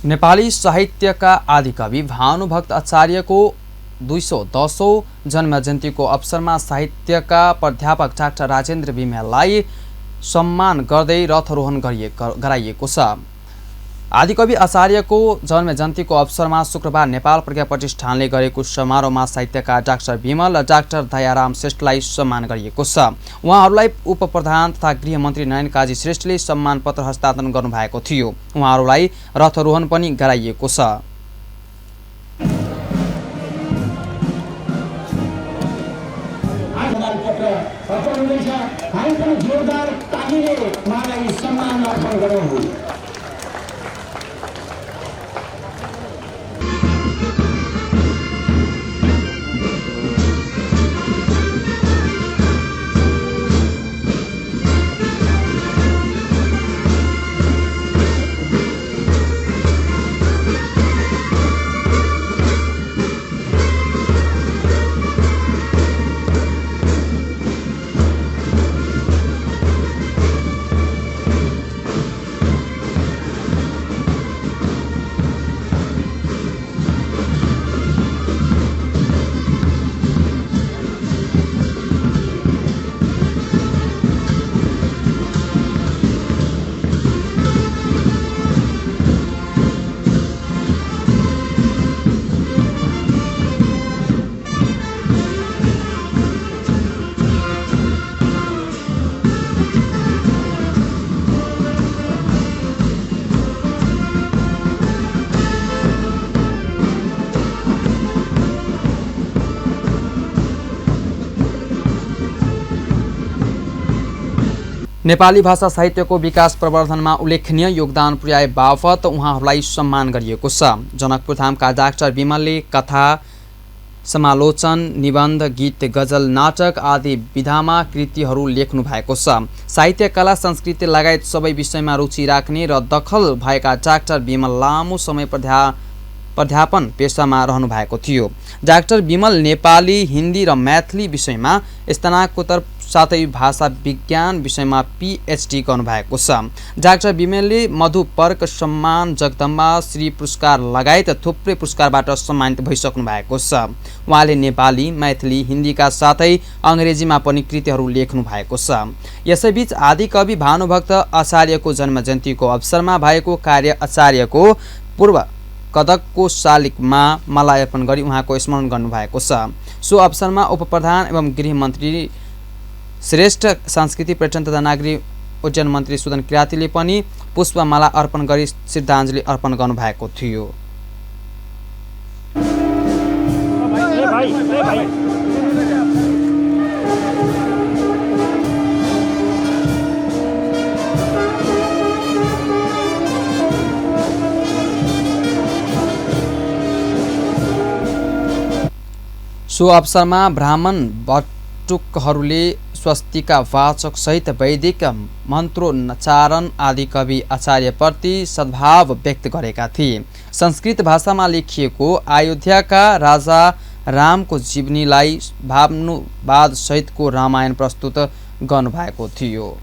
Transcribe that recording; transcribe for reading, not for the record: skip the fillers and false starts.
नेपाली साहित्यका आदिकवि भानुभक्त आचार्यको 210औं जन्मजयन्तीको अवसरमा साहित्यका प्राध्यापक डाक्टर राजेन्द्र बिमललाई सम्मान गर्दै रथारोहण गराइएको छ। आदिकवि आचार्यको जन्मजयन्तीको अवसरमा शुक्रबार नेपाल प्रज्ञा प्रतिष्ठानले गरेको समारोहमा साहित्यकार डाक्टर बिमल र डाक्टर दयाराम श्रेष्ठलाई सम्मान गरिएको छ। उहाँहरूलाई उपप्रधान तथा गृहमन्त्री नयन काजी श्रेष्ठले सम्मान पत्र हस्तान्तरण गर्नुभएको थियो। उहाँहरूलाई रथारोहण पनि गराइएको छ। नेपाली भाषा साहित्यको विकास प्रवर्धनमा उल्लेखनीय योगदान पुर्याए बापत उहाँहरूलाई सम्मान गरिएको छ। जनकपुरधामका डाक्टर बिमलले कथा, समालोचन, निबन्ध, गीत, गजल, नाटक आदि विधामा कृतिहरू लेख्नु भएको छ। साहित्य, कला, संस्कृति लगायत सबै विषयमा रुचि राख्ने र दखल भएका डाक्टर बिमल लामो समय प्राध्यापन पेसामा रहनु भएको थियो। डाक्टर बिमल नेपाली, हिन्दी र मैथिली विषयमा स्नातकोत्तर साथै भाषा विज्ञान विषयमा PhD गर्नुभएको छ। डाक्टर बिमलले मधुपर्क सम्मान, जगदम्बा श्री पुरस्कार लगायत थुप्रै पुरस्कारबाट सम्मानित भइसक्नु भएको छ। उहाँले नेपाली, मैथिली, हिन्दीका साथै अङ्ग्रेजीमा पनि कृतिहरू लेख्नु भएको छ। यसैबीच आदिकवि भानुभक्त आचार्यको जन्मजयन्तीको अवसरमा भएको कार्य आचार्यको पूर्व कदकको शालिगमा माल्यार्पण गरी उहाँको स्मरण गर्नुभएको छ। सो अवसरमा उपप्रधान एवं गृहमन्त्री श्रेष्ठ, सांस्कृतिक पर्यटन तथा नागरिक उड्डयन मन्त्री सुदन किरातीले पनि पुष्पमाला अर्पण गरी श्रद्धाञ्जली अर्पण गर्नुभएको थियो। सो अवसरमा ब्राह्मण बटुकहरूले स्वस्तिका वाचक सहित वैदिक मन्त्रोच्चारण आदिकवि आचार्यप्रति सद्भाव व्यक्त गरेका थिए। संस्कृत भाषामा लेखिएको अयोध्याका राजा रामको जीवनीलाई भावनुवाद सहितको रामायण प्रस्तुत गर्नुभएको थियो।